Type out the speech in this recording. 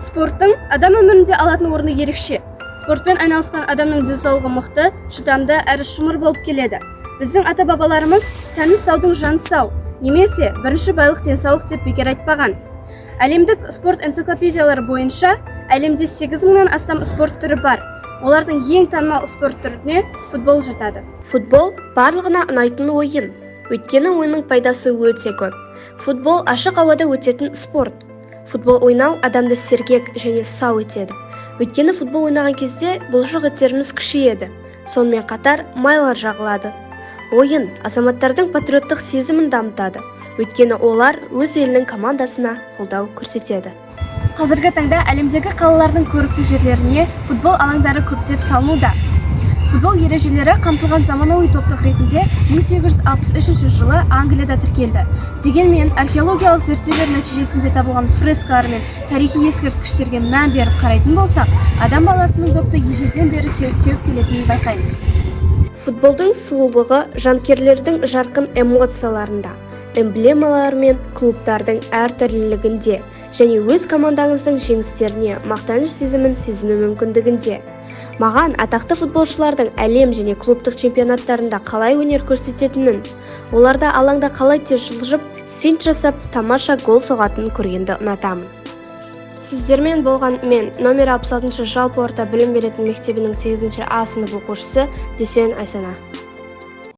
Спорттың адам өмірінде алатын орны ерекше. Спортпен айналысқан адамның денсаулығы мықты, шыдамды әрі шымыр болып келеді. Біздің ата бабаларымыз «Тәні саудың жаны сау» немесе «Бірінші байлық – денсаулық» деп бекер айтпаған. Әлемдік спорт энциклопедиялары бойынша, әлемде 8 мыңнан астам спорт түрі бар. Олардың ең танымал спорт түріне футбол жатады. Футбол – барлығына ұнайтын ойын, өйткені оның пайдасы өте көп. Футбол – ашық ауада өтетін спорт. Футбол ойнау адамды сергек және сау етеді, өйткені футбол ойнаған кезде бұлшық еттеріміз күшейеді, сонымен қатар майлар жағылады. Ойын азаматтардың патриоттық сезімін дамытады, өйткені олар өз елінің командасына қолдау көрсетеді. Қазіргі таңда әлемдегі қалалардың көрікті жерлеріне футбол алаңдары көптеп салынуда. Футбол ережелері қамтылған заманауи топтық ретінде 1863 жылы Англияда тіркелді. Дегенмен археологиялық зерттеулер нәтижесінде табылған фрескалар мен тарихи ескерткіштерге мән беріп қарайтын болсақ, адам баласының допты ежелден бері теуіп келетінін байқаймыз. Футболдың сұлулығы жанкүйерлердің жарқын эмоцияларында, эмблемалар мен клубтардың әртүрлілігінде және өз командаңыздың жеңістеріне мақтаныш сезімін сезіну мүмкіндігінде. Маған атақты футболшылардың әлем және клубтық чемпионаттарында қалай өнер көрсететінін, оларда алаңда қалай тез жылжып, финт жасап, тамаша гол соғатынын көргенді ұнатамын. Сіздермен болған мен, номер 66 жалпы орта білім беретін мектебінің 8 А сынып оқушысы Дүйсен Айсана.